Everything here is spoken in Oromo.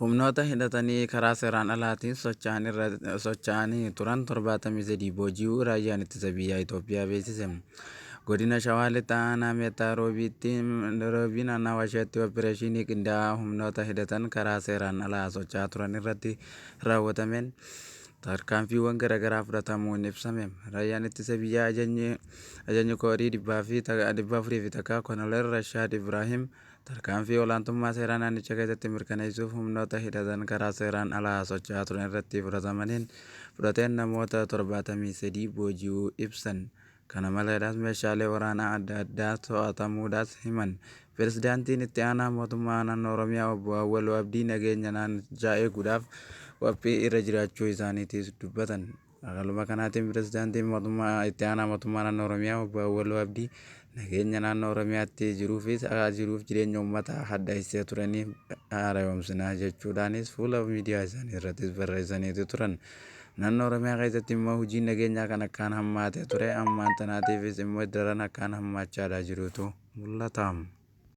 Humnoota hidhatanii karaa seeraan alaatiin socho'anii turan 73 booji'uu Raayyaan Ittisa Biyyaa Itoophiyaa beeksise. Godina Shawaa Lixaa Aanaa Meettaa Roobiitti Roobii naannawa isheetti oppireeshinii qindaa'aa humnoota hidhatan karaa seeraan alaa socho'aa turan irratti raawwatameen tarkaanfiiwwan garaagaraa fudhatamuun ibsame. Raayyaan Ittisa Biyyaa ajajni Koorii 401 Koloneel Rashaad Ibraahim tarkaanfii olaantummaa seeraa naannicha keessatti mirkaneessuuf humnoota hidhatan karaa seeraan alaa socho'aa turan irratti fudhatamaniin fudhateen namoota 73 booji'uu ibsan. Kana malees meeshaalee waraanaa adda addaa to'atamuudhaas himan. Pirezidaantiin itti aanaa mootummaa naannoo Oromiyaa Obbo Awwaluu Abdii nageenya naannichaa eeguudhaaf qophii irra jiraachuu isaaniitis dubbatan. Haaluma kanaatiin pirezidaantiin mootummaa itti aanaa mootummaa naannoo Oromiyaa Obbo Awwaluu Abdii nageenya naannoo Oromiyaatti jiruufis jiruuf jireenya uummataa hadheessee turanii haaromsinaa jechuudhaanis fuula miidiyaa isaanii irrattis barreessaniitu turan. Naannoo Oromiyaa keessatti immoo hojiin nageenyaa kan akkaan hammaatee ture, ammaan tanaatiifis immoo daran akkaan hammaachaadhaa jirutu mul'ata.